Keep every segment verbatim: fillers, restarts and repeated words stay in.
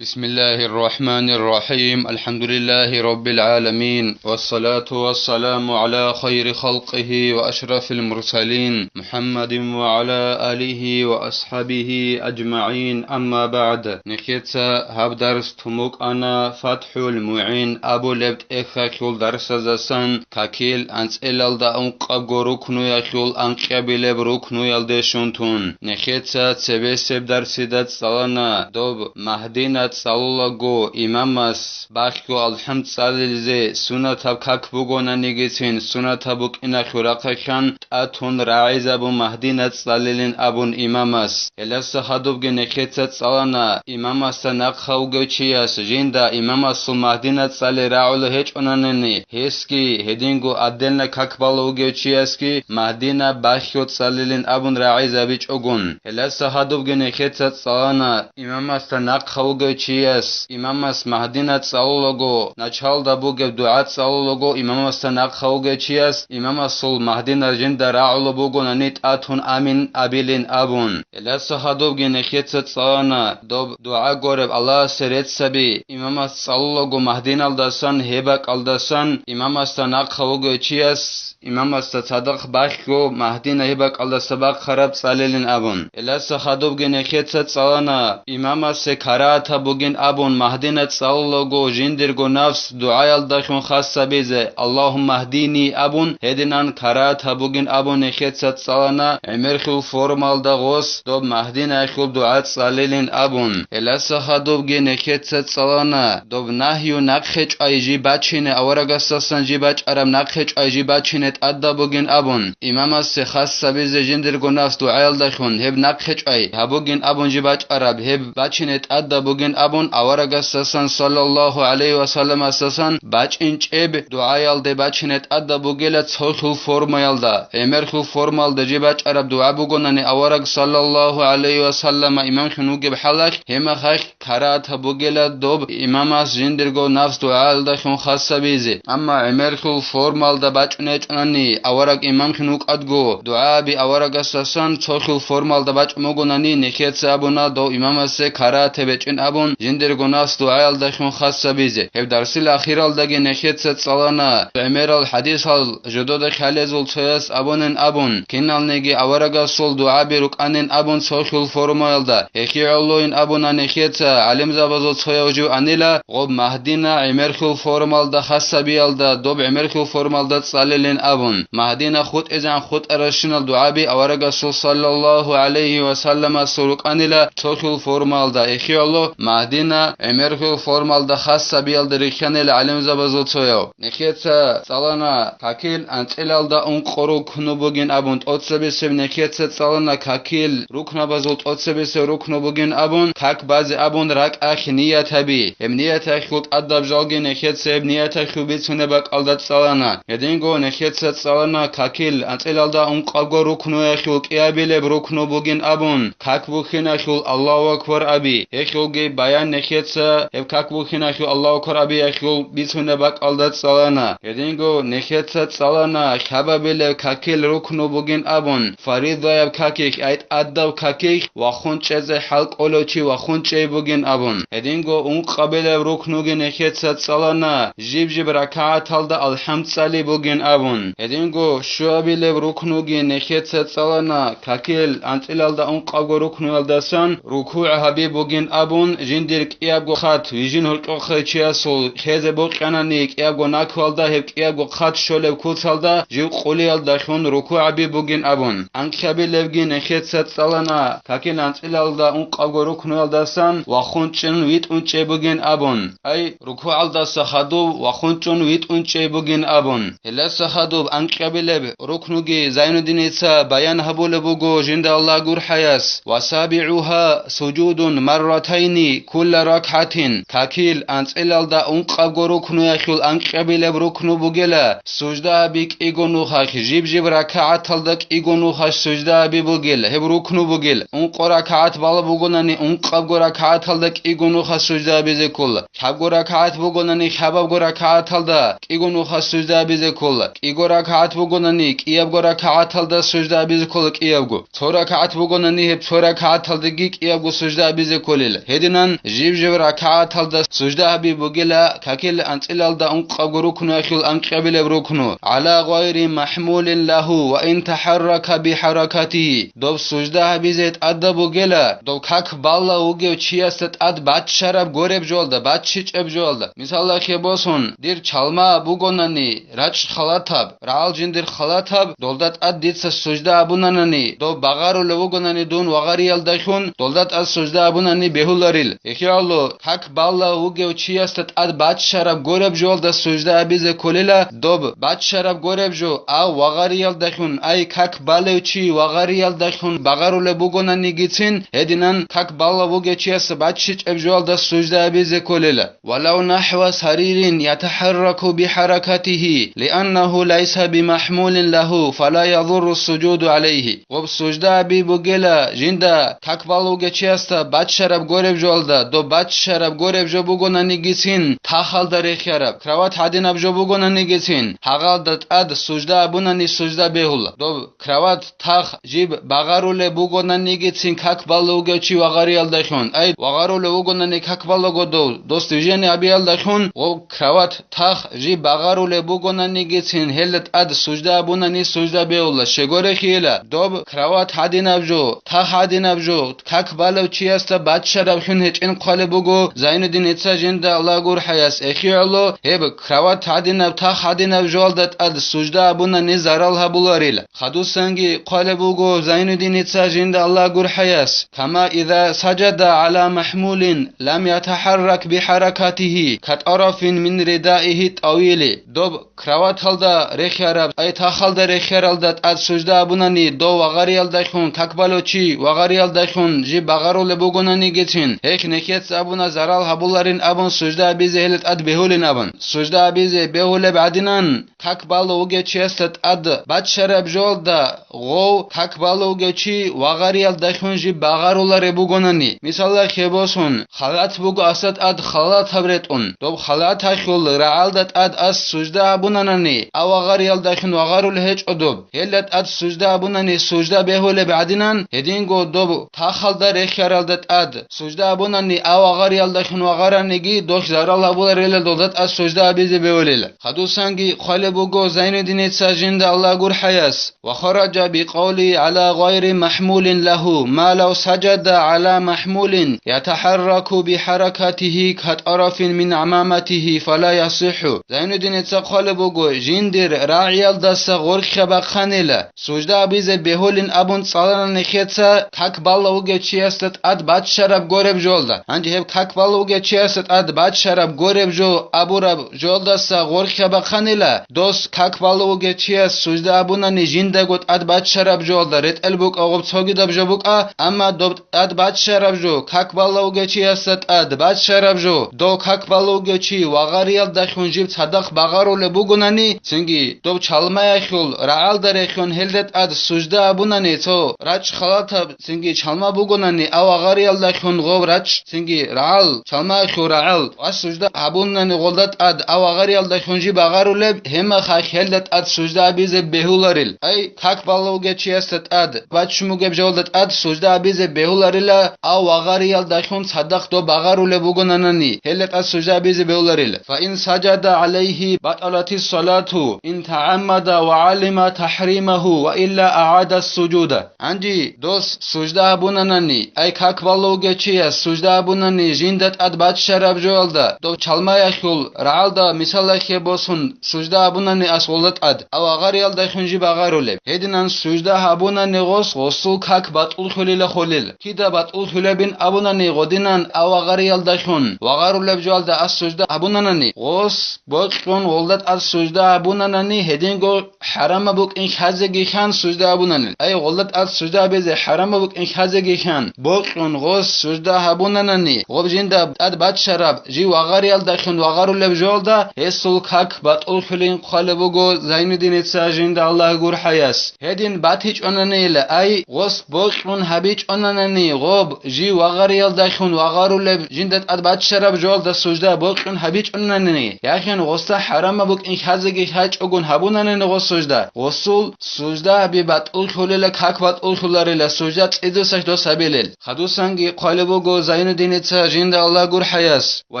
بسم الله الرحمن الرحيم. الحمد لله رب العالمين. والصلاة والسلام على خير خلقه وأشرف المرسلين محمد وعلى آله وأصحابه أجمعين. أما بعد. Нехеца гьаб дарс тумукъана ФатхӀул МугӀин абулеб тӀехьалъул дарсазасан какил анцӀилалда ункъабго рукнуялъул анкьабилеб рукнуялде щун тун. Нехеца цебесеб дарсида цӀалана доб Магьдина цӀалулаго имамас бахьго алхӀам цӀалилзе сунатаб как бугонанигицин, сунатаб букӀиналъул рахъалъан тӀатун рагӀизабун Магьдина цӀалилин абун имамас. Гьеласа хадубги нехеца цӀалана, имамасда нахъа вугев чияс жинда имамасул Магьдина цӀали рагӀулев гьечӀонанани, гьесги, гьединго отдельно как балев вугев чиясги Магьдина бахьго цӀалилин абун рагӀизабичӀогун. Гьеласа хадубги нехеца цӀалана, имамасда нахъа вугев чияс, имамас Магьдина цӀалулаго, началда бугеб дугӀа цӀалулаго имамасда нахъа вугев чияс, имамасул Магьдина жинда рагӀулеб бугонани тӀатун амин абилин абун. Гьеласа хадубги нехеца цӀалана, доб дугӀа гореб Аллагьасе реццаби, имамас цӀалулаго Магьдиналдасан гьеб бакӀалдасан имамасда нахъа вугев чияс, имамасда цадахъ бахьго Магьдина гьеб бакӀалдаса бахъараб цӀалилин абун. Гьеласа хадубги нехеца цӀалана, имамасе карагьатаб бугин абун Магьдина цӀалулаго жиндирго нафс дугӀаялдалъун хасабизе, «Аллагьумма гьдини» абун, гьединан карагьатаб бугин абун нехеца цӀалана, гӀемерхьул формалда гъос доб Магьдинаялъул дугӀа цӀалилин абун. Гьеласа хадубги нехеца цӀалана, доб нагью нахъе чӀвай жиб бачине, аварагасдасан жиб бачӀараб нахъе чӀвай жиб бачине тӀадаб бугин абун, имамасе хасабизе жиндирго нафс дугӀаялдалъун гьеб нахъе чӀвай гьабугин абун жиб бачӀараб гьеб бачине тӀадаб бугин абун, аварагасдасан, саллаллагьу гӀалайгьи ва салламасдасан, бачӀинчӀеб дугӀаялде бачине тӀадаб бугела цохьул формаялда, гӀемерхьул формалда жиб бачӀараб дугӀа бугонани авараг, саллаллагьу гӀалайгьи ва саллама, имамлъун вугеб хӀалалъ, гьеб мехалъ карагьатаб бугела доб имамас жиндирго нафс дугӀаялдалъун хасабизе. Амма гӀемерхьул формалда бачӀун гьечӀонани, авараг имамлъун вукӀадго, дугӀаби аварагасдасан цохьул формалда бачӀун бугонани, нехеца абуна дов имамасе карагьатаб гьечӀин абун, жиндирго нафс дугӀаялдалъун хасабизе. Гьеб дарсил ахиралдаги нехеца цӀалана, гӀемерал хӀадисал жодода хӀалезул цояс абунин абун, киналниги аварагасул дугӀаби рукӀанин абун цохьул формаялда, гьехие гӀолойин абуна нехеца, гӀалимзабазул цояв жив анила, гъоб Магьдина гӀемерхьул формалда хасабиялда, доб гӀемерхьул формалда цӀалилин абун. Магьдина хутӀизегӀан хутӀаращинал дугӀаби аварагасул, саллаллагьу гӀалайгьи ва салламасул, рукӀанила цохьул формалда, гьехие гӀоло Магьдина гӀемерхьул формалда хасабиялда рихьанила гӀалимзабазул цояв. Нехеца цӀалана какил анцӀилалда ункъо рукну бугин абун, тӀоцебесеб нехеца цӀалана какил рукнабазул тӀоцебесеб рукну бугин абун, как базе абун ракӀалъ ният гьаби. Гьеб нияталъул тӀадаб жалги нехеца гьеб нияталъул бицунеб бакӀалда цӀалана. Гьединго нехеца цӀалана какил анцӀилалда ункъабго рукнуялъул кӀиабилеб рукну бугин абун, как бухьиналъул Аллагьу акбар аби. Гьелъулги баян нехеца гьеб как бухьиналъул Аллагьу акбар абиялъул бицунеб бакӀалда цӀалана. Гьединго нехеца цӀалана лъабабилеб какил рукну бугин абун, фаридаяб какихь, ай тӀадаб какихь вахун чӀезе хӀал кӀолев чи вахун чӀей бугин абун. Гьединго ункъабилеб рукнуги нехеца цӀалана, жиб-жиб ракагӀаталда алхӀам цӀали бугин абун. Гьединго щуабилеб рукнуги нехеца цӀалана, какил анцӀилалда ункъабго рукнуялдасан рукугӀ гьаби бугин абун, жиндир кӀиябго хъат вижин гьоркьохъе чиясул лъезе бокьанани, кӀиябго наквалда гьеб кӀиябго хъат щолеб куцалда жив къулиялдалъун рукугӀ гьаби бугин абун. Анкьабилебги нехеца цӀалана, какил анцӀилалда ункъабго рукнуялдасан вахун чӀун витӀун чӀей бугин абун. Ай, рукугӀалдаса хадув вахун чӀун витӀун чӀей бугин абун. Гьеласа хадуб анкьабилеб рукнуги Зайнуддиница баян гьабулеб буго жинда Аллагь гурхӀаяс: «Ва сабигӀугьа сужудун марратайни кулла ракгӀатин». Какил анцӀилалда ункъабго рукнуялъул анкьабилеб рукну бугела, сужда гьаби кӀиго нухалъ, жиб-жиб ракагӀаталда кӀиго нухалъ сужда гьаби бугел, гьеб рукну бугел. Ункъо ракагӀат бала бугонани, ункъабго ракагӀаталда кӀиго нухалъ сужда гьабизе ккола. Лъабго ракагӀат бугонани, лъабабго ракагӀаталда кӀиго нухалъ сужда гьабизе ккола. КӀиго ракагӀат бугонани, кӀиябго ракагӀаталда сужда гьабизе ккола кӀиябго. Цо ракагӀат бугонани, гьеб цо ракагӀаталдаги кӀиябго сужда гьабизе кколел. Гьединан жиб-жиб ракагӀаталда сужда гьаби бугела какил анцӀилалда ункъабго рукнуялъул анкьабилеб рукну, гӀала гъайри махӀмулин лагьу ва ин тахӀаррака бихӀаракатигьи. Доб сужда гьабизе тӀадаб бугела, доб как балав вугев чиясда тӀад баччараб гореб жоялда, баччичӀеб жоялда. Мисалалъе босун, дир чалма бугонани, рачӀ халатаб, рагӀал жиндир халатаб, долда тӀад дица сужда абунанани, доб багъарулев вугонани дун вагъариялдалъун, долда тӀад сужда абунани бегьуларил. Эхияло, как балав вугев чиясда тӀад баччараб гореб жоялда сужда абизе кколела, доб баччараб гореб жо, ав вагъариялдалъун, ай как балев чи вагъариялдалъун багъарулеб бугонанигицин, гьединан как балав вугев чиясда баччичӀеб жоялда сужда абизе кколела. Валав нахӀва саририн ятахӀарраку бихӀаракатигьи, лианнагьу лайса бимахӀмулин лагьу, фала ядурру суджуду гӀалайгьи. Гъоб сужда аби бугела, жинда как балав вугев чиясда баччараб гореб жоялда, доб баччараб гореб жо бугонанигицин, тахалда рехиараб, кровать гьадинаб жо бугонанигицин, гьагъалда тӀад сужда абунани сужда бегьула. Доб кровать, тах, жиб багъарулеб бугонанигицин как балав вугев чи вагъариялдалъун, ай, вагъарулев вугонани как балаго дов, дос движение абиялдалъун, гъо кровать, тах, жиб багъарулеб бугонанигицин гьелда тӀад сужда абунани сужда бегьула, щегорехъила, доб кровать гьадинаб жо, тах гьадинаб жо, как балав чиясда баччараблъун гьечӀин хъвалеб буго Зайнуддиница жинда Аллагь гурхӀаяс, эхияло, гьеб кровать гьадинаб, тах гьадинаб жоялда тӀад сужда абунани зарал гьабуларила. Хадусанги хъвалеб буго Зайнуддиница жинда Аллагь гурхӀаяс, кама иза сажада гӀала махӀмулин лам ятахӀаррак бихӀаракатигьи катӀарафин мин ридаигьи тӀавили. Доб кроваталда рехиараб, ай тахалда рехиаралда тӀад сужда абунани, дов вагъариялдалъун, как балав чи вагъариялдалъун жиб багъарулеб бугонанигицин, гьелъ нехец абуна зарал гьабуларин абун сужда абизе гьелда тӀад бегьулин абун. Сужда абизе бегьулеб гӀадинан, как балав вугев чиясда тӀад баччараб жоялда гъов, как балав вугев чи вагъариялдалъун жиб багъарулареб бугонани, мисалалъе босун, халат буго асда тӀад халатаб ретӀун, доб халаталъул рагӀалда тӀад ас сужда абунанани, а вагъариялдалъун вагъарулев гьечӀо доб, гьелда тӀад сужда абунани сужда бегьулеб гӀадинан, гьединго доб тахалда рехиаралда тӀад сужда абунани, а вагъариялдалъун вагъараниги, дохь зарал гьабуларила долда тӀад сужда абизе бегьулила. Хадусанги хъвалеб буго Зайнуддиница жинда Аллагь гурхӀаяс, ва хараджа бикъавли гӀала гъайри махӀмулин лагьу, ма лав сажада гӀала махӀмулин ятахӀарраку бихӀаракатигьи катӀарафин мин гӀамаматигьи фала ясихӀу. Зайнуддиница хъвалеб буго, жиндир рагӀиялдаса гъоркьа бахъанила, сужда абизе бегьулин абун цӀаларани нехеца, как балав вугев чиясда тӀад баччараб гореб жоялда. Гьанже гьеб как балав вугев чиясда тӀад баччараб гореб жо абураб жоялдаса гъоркьа бахъанила, дос как балав вугев чияс сужда абунани жиндаго тӀад баччараб жоялда ретӀел букӀа гъоб цогидаб жо букӀа, амма доб тӀад баччараб жо, как балав вугев чиясда тӀад баччараб жо, дов как балав вугев чи вагъариялдалъун жиб цадахъ багъарулеб бугонани, цинги доб чалмаялъул рагӀалда рехун гьелда тӀад сужда абунани, цо рачӀ халатаб цинги чалма бугонани, а вагъариялдалъун гъов рачӀ цинги рагӀал, чалмаялъул рагӀал, ва сужда гьабунани гъолда тӀад, а вагъариялдалъун жиб багъарулеб, гьебмехалъ гьелда тӀад сужда абизе бегьуларил. Ай, как балав вугев чиясда тӀад, баччун бугеб жоялда тӀад сужда абизе бегьуларила, а вагъариялдалъун цадахъ доб багъарулеб бугонанани, гьелда тӀад сужда абизе бегьуларила. Фа ин сажада гӀалайгьи батӀалатис салату, ин тагӀаммада ва гӀалима тахӀримагьу ва илла агӀада сужуда. Гьанже дос сужда гьабунанани, ай как балав вугев чияс сужда гьабунани жинда тӀад баччараб жоялда, дов чалмаялъул рагӀалда мисалалъе босун сужда гьабунани ас гъолда тӀад, а вагъариялдалъун жиб багъарулеб. Гьединан сужда гьабунани гъос, гъосул как батӀуллъулила холел. Кида батӀуллъулебин абунани гъодинан, а вагъариялдалъун вагъарулеб жоялда ас сужда гьабунанани, гъос бокьун гъолда тӀад сужда гьабунанани, гьединго хӀарамаб букӀин хьазеги хьан сужда гьабунанил. Ай, гъолда тӀад сужда гьабизе хӀарамаб букӀин хьазеги хьан, бокьун гъос сужда гьабунанани, гъоб жинда тӀад баччараб жив вагъариялдалъун вагъарулеб жоялда, гьесул как батӀуллъулин хъвалеб буго Зайнуддиница жинда Аллагь гурхӀаяс. Гьедин батичӀонанила, ай, гъос бокьун гьабичӀонанани, гъоб жив вагъариялдалъун вагъарулеб жинда тӀад баччараб жоялда сужда бокьун гьабичӀонанани, яхин гъосда хӀарамаб букӀин хьазеги хьачӀогун гьабунанани гъос сужда, гъосул сужда гьаби батӀуллъулила, как батӀуллъуларила, сужда цӀидусалъ дос гьабилел. Хадусанги хъвалеб буго Зайнуддиница жинда Аллагь гурхӀаяс: «Ва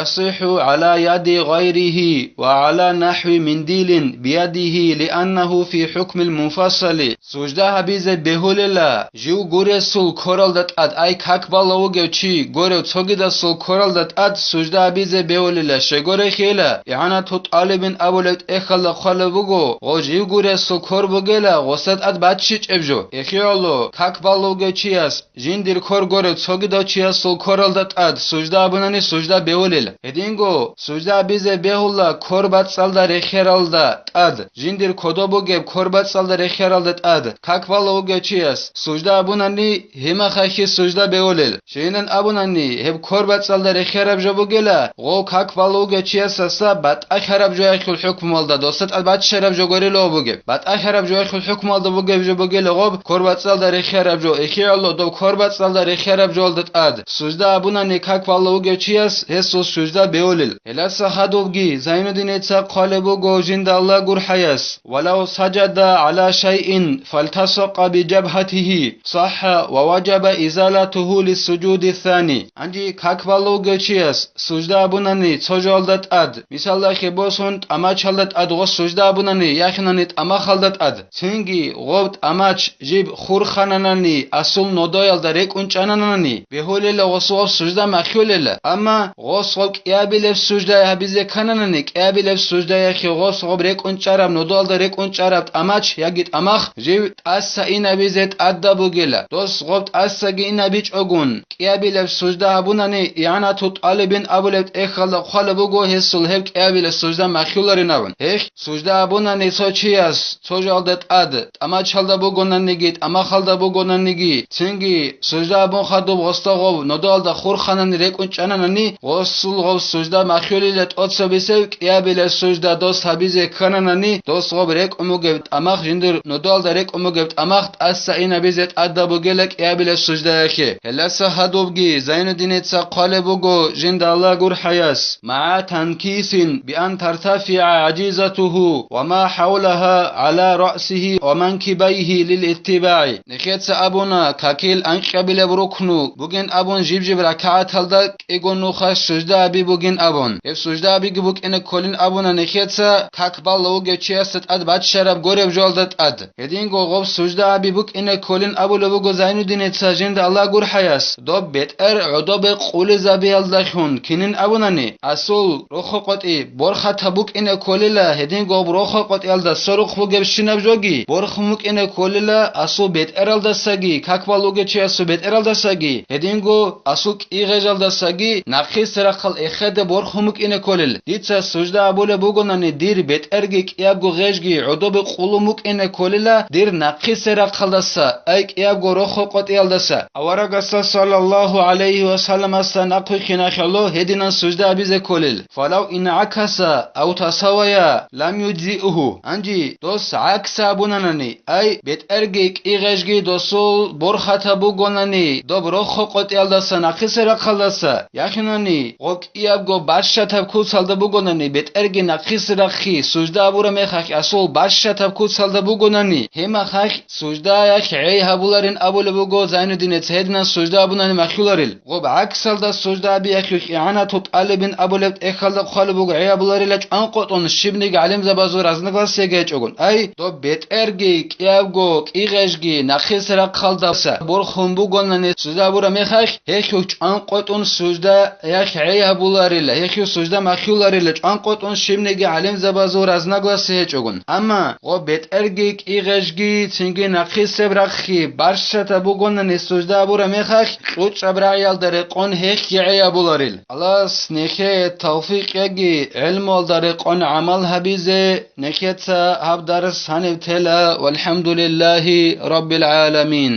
ясихӀу гӀала яди гъайрихи ва гӀала нахӀви миндилин биядихи лианнаху фи хӀукмил мунфасали». Сужда гьабизе бегьулела жив гуресул коралда тӀад, ай как балав вугев чи горев цогидасул коралда тӀад сужда гьабизе бегьулела, щайгурелъул ИгӀанату ТӀалибин абулеб тӀехьалда хъвалеб буго, гъо жив гуресул кор бугела гъосда тӀад баччичӀеб жо. Эхиялъул как балав вугев чияс жиндир кор горев цогидав чиясул коралда тӀад сужда абунани сужда бегьулел. Гьединго сужда абизе бегьула кор бацӀцӀалда рехералда тӀад, жиндир кодоб бугеб кор бацӀцӀалда рехералда тӀад как балав вугев чияс сужда абунани, гьимахайхьи сужда бегьулел. Щайин абунани, гьеб кор бацӀцӀалда рехераб жо бугела, гъо как балав вугев чиясаса батӀа хьараб жояхьул хӀукмуялда, досда тӀад баччараб жо гурелъул бугеб. БатӀа хьараб жояхьул хӀукмуялда бугеб жо бугела гъоб кор бацӀцӀалда рехераб жо, эхиялъул доб кор бацӀцӀалда рехераб жоялда тӀад сужда абунани как балав вугев чияс гьесул сужда бегьулел. Гьелдаса хадубги Зайнуддиница хъвалеб буго жинда Аллагь гурхӀаяс: «Валав сажада гӀала шайин фалтасакъа би жабгьатихи, сахӀа ва важаба изалатуху лиссужуди ссани». Гьанже как балав вугев чияс сужда абунани цо жоялда тӀад, мисалда, хебосун тӀамачалда тӀад гъос сужда абунани яхинани тӀамахалда тӀад, цинги гъоб тӀамач жиб хурхананани асул нодоялда рекӀун чӀананани, бегьулела гъосул гъоб сужда махьулела. Амма гъос гъоб кӀиабилеб сужда гьабизе ккананани, кӀиабилеб суждаяхье гъос гъоб рекӀун чӀараб, нодоялда рекӀун чӀараб тӀамач яги тӀамах жив тӀаса инабизе тӀадаб бугела. Дос гъоб тӀасаги инабичӀогун, кӀиабилеб сужда гьабунани, ИгӀанату ТӀалибин абулеб тӀехьалда хъвалеб буго гьесул гьеб кӀиабилеб сужда махьуларин абун. Гьелъ сужда гьабунани цо чияс цо жоялда тӀад, тӀамачалда бугонаниги, тӀамахалда бугонаниги, цинги сужда гьабун хадуб гъосда гъоб нодоялда хурханани рекӀун чӀананани, гъосул гъоб сужда махьулила тӀоцебесеб кӀиабилеб сужда дос гьабизе ккананани, дос гъоб рекӀун бугеб тӀамах, жиндир нодоялда рекӀун бугеб тӀамах тӀаса инабизе тӀадаб бугела кӀиабилеб суждаялъе. Гьелдаса хадубги Зайнуддиница хъвалеб буго жинда Аллагь гурхӀаяс: «МагӀа танкисин биан тартафиа гӀажизатуху ва ма хӀавлагьа гӀала раъсихи ва манкибайхи лил иттибагӀи». Нехеца абуна, какил анкьабилеб рукну бугин абун жиб-жиб ракагӀаталда кӀиго нуха сужда аби бугин абун. Гьеб сужда абиги букӀине кколин абуна нехеца, как балав вугев чиясда тӀад баччараб гореб жоялда тӀад. Гьединго гъоб сужда аби букӀине кколин абулеб буго Зайнуддиница жинда Аллагь гурхӀаяс, доб бетӀер гӀодобе къулизабиялдалъун кинин абунани, асул рохо-къотӀи борхатаб букӀине кколила, гьединго гъоб рохо-къотӀиялда сорухъ бугебщинаб жоги борхун букӀине кколила, асул бетӀералдасаги, как балав вугев чиясул бетӀералдасаги, гьединго асул кӀи-гъежалдасаги нахъисеб рахъал эхеде борхун букӀине кколел. Дица сужда абулеб бугонани, дир бетӀерги кӀиябго гъежги гӀодобе къулун букӀине кколила, дир нахъисеб рахъалдаса, ай кӀиябго рохо-къотӀиялдаса. Аварагасда саллаллагьу гӀалайгьи ва салламасда нахъвилълъиналъухъ гьединан сужда абизе кколел. Фалав инъакаса ав тасавая лам юджзиугьу. Гьанже дос гӀакс абунанани, ай, бетӀерги кӀи-гъежги досул борхатаб бугонани, доб рохо-къотӀиялдаса нахъисеб рахъалдаса, яхинани гъоб кӀиябго бащатаб куцалда бугонани, бетӀерги нахъисеб рахъги сужда абураб мехалъ асул бащатаб куцалда бугонани, гьеб мехалъ суждаялъ гӀей гьабуларин абулеб буго Зайнуддиница, гьединан сужда абунани махьуларел. Гъоб гӀаксалда сужда абиялъухъ ИгӀанату ТӀалибин абулеб тӀехьалда хъвалеб буго гӀей гьабуларила чӀванкъотӀун, щибниги гӀалимзабазул разногласиеги гьечӀогун. Ай, доб бетӀерги, кӀиябго, кӀи-гъежги нахъисеб рахъалдаса борхун бугонани сужда абураб мехалъ, гьелъухъ чӀванкъотӀун суждаялъ гӀей гьабуларила, гьелъухъ сужда махьуларила чӀванкъотӀун, щибниги гӀалимзабазул разногласие гьечӀогун. Амма гъоб бетӀерги, кӀи-гъежги, цинги нахъисеб рахъги бащатаб бугонани сужда абураб мехалъ, кьучӀаб рагӀиялда рекъон гьелъги гӀей гьабуларел. Аллагьас нехее тавфикъ яги, гӀелмуялда рекъон гӀамал гьабизе. Нехеца гьаб дарс гьаниб тела. ВалхӀамдулиллагьи раббил гӀаламин.